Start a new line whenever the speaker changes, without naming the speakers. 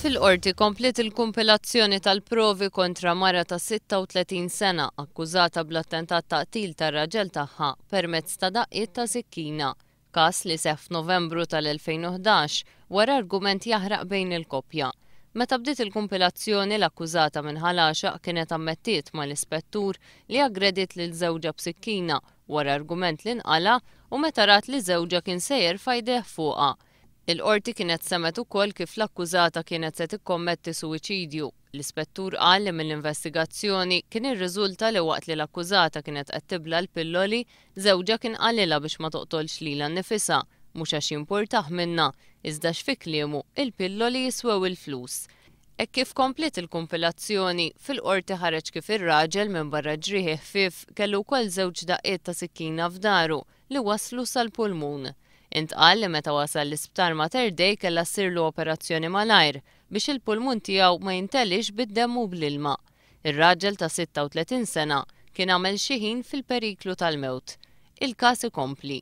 Fil-Qorti kompliet il-kumpilazzjoni tal-provi kontra mara ta' 36 sena akkużata bl-attentat ta' qtil tar-raġel tagħha permezz ta' daqqiet ta' sikkina, każ li seħħ f'Novembru tal-2011 wara argument jaħraq bejn il-koppja. Meta bdiet il-kumpilazzjoni l-akkużata minn Ħal Għaxaq kienet ammettiet mal-ispettur li aggrediet lil żewġha b'sikkina wara argument li nqala' u meta rat li żewġha kien se jerfa' jdejh fuqha. Il-Qorti kienet semgħet ukoll kif l-akkużata kienet se tikkommetti suwiċidju. L-Ispettur qal li mill-investigazzjoni kien irriżulta li waqt li l-akkużata kienet qed tibla' l-pilloli, żewġha kien qalilha biex ma toqtolx lilha nnifisha, mhux għax jimpurtah minnha, iżda għax fi kliemu, il-pilloli jiswew il-flus. Hekk kif kompliet il-kumpilazzjoni, fil-Qorti ħareġ kif ir-raġel, minbarra ġrieħi ħfief, kellu wkoll żewġ daqqiet ta' sikkina f'dahru li wasslu sal-pulmun. Intqal li meta wasal l-Isptar Mater Dei kellha ssirlu operazzjoni malajr biex il-pulmun tiegħu ma jinteliex bid-demm u bl-ilma. Ir-raġel ta' 36 sena kien għamel xi ħin fil-periklu tal-mewt. Il-każ ikompli.